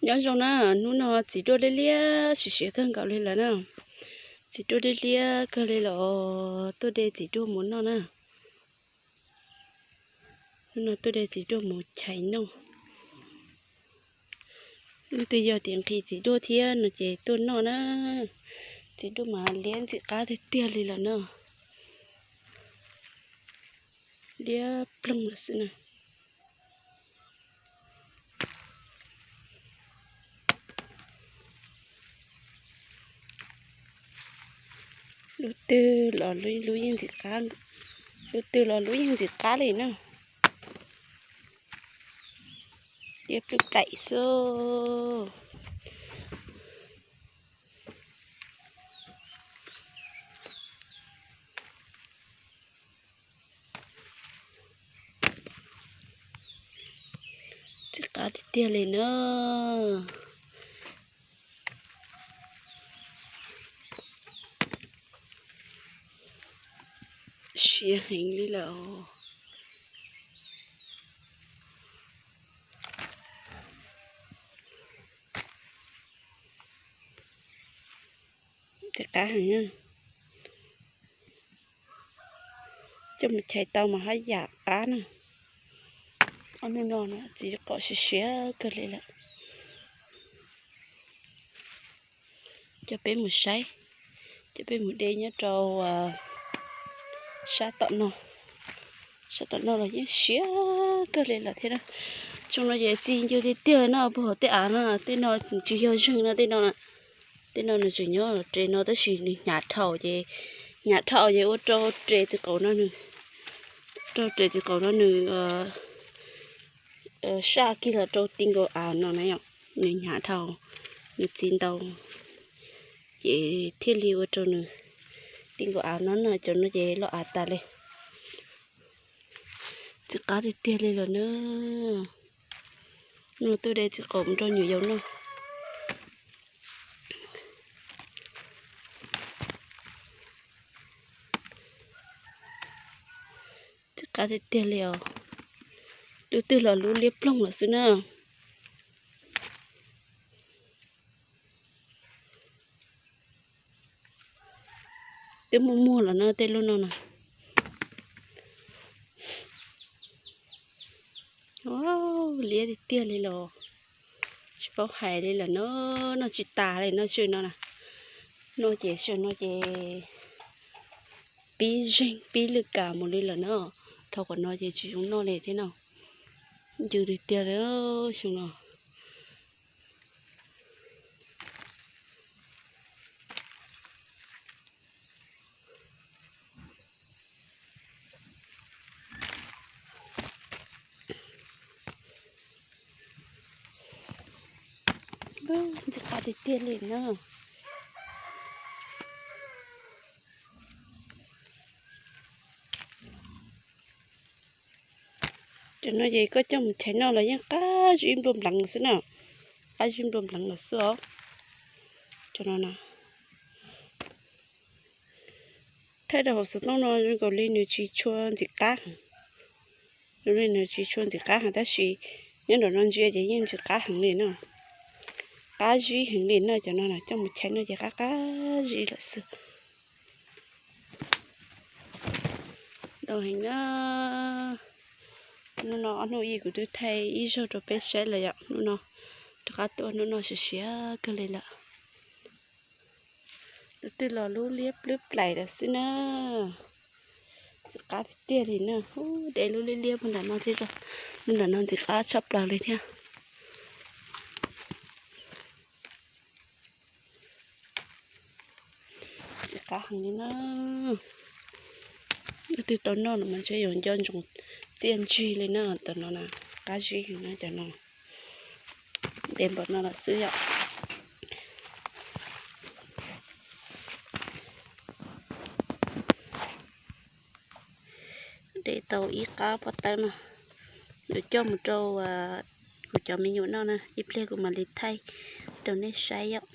Nyob zoo na, hnub no txiv duaj liab liab siav siav kawg nkaus li lawm na. Txiv duaj liab liab kawg li lawm, tuaj de txiv duaj mus noj na. Hnub no tuaj de txiv duaj mus chais noj. Leej twg yog tias nqhis txiv duaj thiab no ces tuaj noj na. Txiv duaj mas liab ntxim qab tiag tiag li lawm na. Liab ploog lawm xwb na. Lub twg los lub yeej ntxim qab, lub twg los lub yeej ntxim qab li na. Liab plwb plaim xwb. Ntxim qab tiag tiag li na. Siav heev li lawm. Ntxim qab heev. Coj mus chais tau mas haj yam qab na. Ob hnub no txiv qom siav siav kawg li lawm. Coj peb mus saib, coj peb mus de nyob rau sab tom no. Sab tom no los yeej siav kawg li lawm thiab na. Xyoo no ces txi ncw tiag tiag no, puag hauv tej av no, tej no tsis yog zeeg no, tej no, tej no nws tseem nyob rau no tab sis nws hnyav dhau ces, hnyav dhau ces ua rau rau txiv qaum no nws, rau rau txiv qaum no nws saj kiag los rau ti nkaus av no na yom, nws hnyav dhau, nws txi ntau, ces thiaj li ua rau nws ti nkaus av no na, cov no ces loj av tas li. Ntxim qab tiag tiag li lawm na. No tuaj de txiv qaum mus rau nyuam yaus noj. Ntxim qab tiag tiag li os. Lub twg los lub liab ploog lawm xwb na. Twb muaj muag los no tej lub no na. Liab tiag tiag li los tsis paub hais li lawm no, noj tsis tas li no xwb no na. Noj ces xyoo no ces pib zeeg pib lwj kas mus li lawm na. Dhau qhov no ces tsis zoo noj li thiab no. Ncw tiag tiag li xyoo no. Ntxim qab tiag tiag li na. Cov no ces koj coj mus chais noj los yeej qab zib npluag npleev xwb na. Qab zib npluag npleev lawm xwb os. Cov no na, thaij rau hauv xov tooj no zoo nkaus li nws tsis tshua ntxim qab heev. Zoo li nws tsis tshua ntxim qab heev tab sis nyob nraum no ntsia ces yeej ntxim qab heev li na. Qab zib heev li na, cov no coj mus chais noj ces qab qab zib lawm xwb. Ntau heev na. Hnub no ob hnub ib kuv twb thaij ib zaug rau peb saib lawm yom, hnub no rov qab tuaj hnub no siav siav kawg li lawm. Lub twg los lub liab plwb plaim lawm xwb na. Ntxim qab tiag tiag li na, hu, de lub liab liab puag nram no thiab, puag nram no ntxim qab tshaj plaws li thiab. Ntxim qab heev li na. Lub twg tau noj no mas ntshe yuav nco ntsoov txiaj ntsig li na, tam no na, qab zib heev na cov no. De npaum no lawm xwb yom. De tau ib qab pob tawb no, yuav coj mus rau kuv cov me nyuam noj na, ib pliag kuv mam li thaij rau nej saib yom.